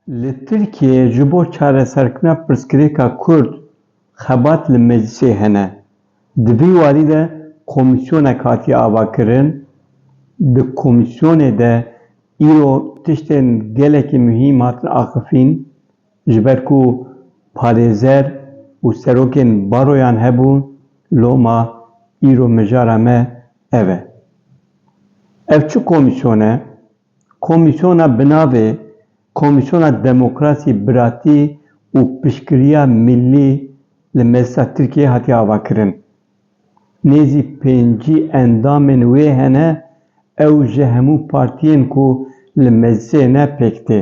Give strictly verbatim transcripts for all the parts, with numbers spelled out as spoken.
Li Tirkiyeyê ji bo çareserkirina pirsgirêka Kurd xebat li meclisê hene. Di vî warî de komîsyonek hatiye avakirin. Di komîsyonê de îro tiştên gelekî muhîm hatin axifîn, ji ber ku parêzer û serokên baroyan hebûn, loma îro mijara me ev e. Ev çi komîsyon e? Komîsyona bi navê Komîsyona Demokrasî, Biratî û Piştgiriya Millî li Meclisa Tirkiyeyê hatiye avakirin. Nêzî pêncî endamên wê hene, ew ji hemû partiyên ku li meclisê ne pêk tê.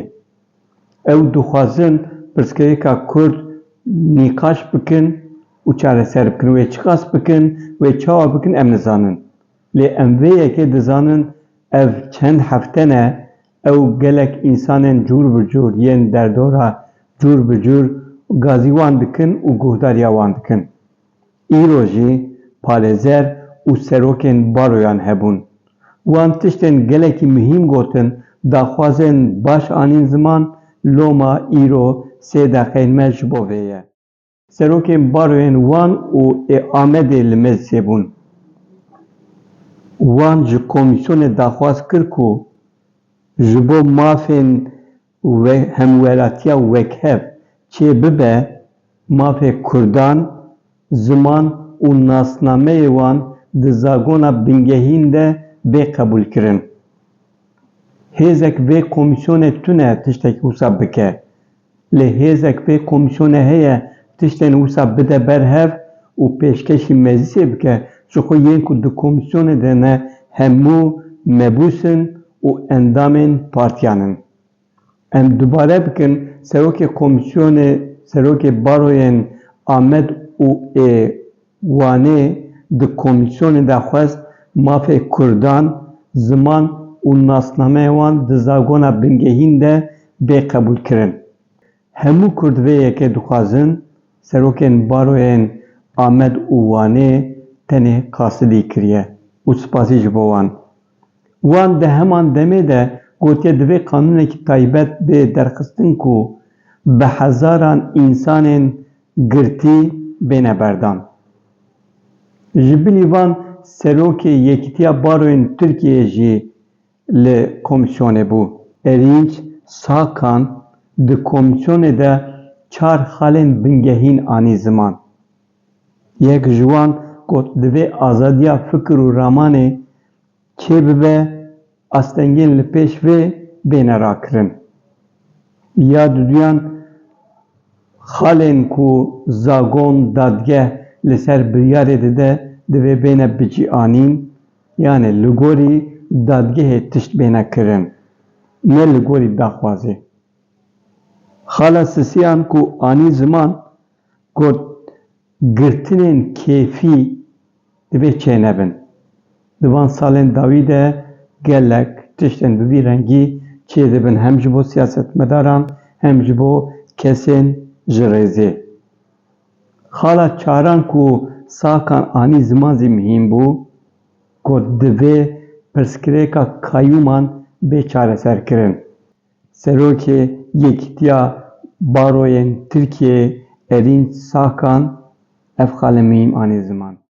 Ew dixwazin pirsgirêka Kurd nîqaş bikin û çareser bikin. Wê çiqas bikin, wê çawa bikin, em nizanin. Lê em vê yekê dizanin, ev çend hefte ne, ew gelek însanên cûr bi cûr yên derdora cûr bi cûr gazî wan dikin û guhdariya wan dikin. Îro jî parêzer û serokên baroyan hebûn. Wan tiştên gelekî muhîm gotin, daxwazên baş anîn ziman, loma îro sê deqeyên me ji bo vê ye. Serokên baroyên Wan û ê Amedê li meclisê bûn. Wan ji komîsyonê daxwaz kir ku ji bo mafên we-, hemwelatiya wekhev çêbibe, mafê Kurdan, ziman û nasnameyê wan di zagona bingehîn de bê qebûlkirin. Hêzek vê komîsyonê tune tiştekî wisa bike. Lê hêzek vê komîsyonê heye tiştên wisa bide ber hev û pêşkêşî meclisê bike, ji xwe yên ku di komîsyonê de ne hemû mebûs in û endamên partiyan in. Em dubare bikin, serokê komîsyonê, serokê baroyên Amed û ê Wanê di komîsyonê de xwest mafê Kurdan, ziman û nasnameyê wan di zagona bingehîn de bê qebûlkirin. Hemû Kurd vê yekê dixwazin, serokên baroyên Amed û Wanê tenê qasidî kiriye û spasî ji bo wan. Wan di heman demê de gotiye, divê qanûnekî taybet bê derxistin ku bi hezaran însanên girtî bêne berdan. Ji bilî van serokê Yekîtiya Baroyên Tirkiyeyê jî li komîsyonê bû. Erinç Sakan di komîsyonê de çar xalên bingehîn anî ziman. Yek ji wan got, divê azadiya fikir û ramanê çêbibe, astengên li pêş vê bêne rakirin. Ya duduyan, xalên ku zagon, dadgeh li ser biryarê dide, divê bêne bicîanîn, yanê li gorî dadgehê tişt bêne kirin, ne li gorî daxwazê. Xala sisiyan ku anî ziman, got, girtinên kêfî divê çênebin. Di van salên dawî de gelek tiştên bi vî rengî çêdibin, hem ji bo siyasetmedaran, hem ji bo kesên ji rêzê. Xala çaran ku Sakan anî ziman zî mihîm bû, got, divê pirsgirêka kayûman bê çareserkirin. Serokê Yekîtiya Baroyên Tirkiyeyê Erinç Sakan ev xale mihîm anî ziman.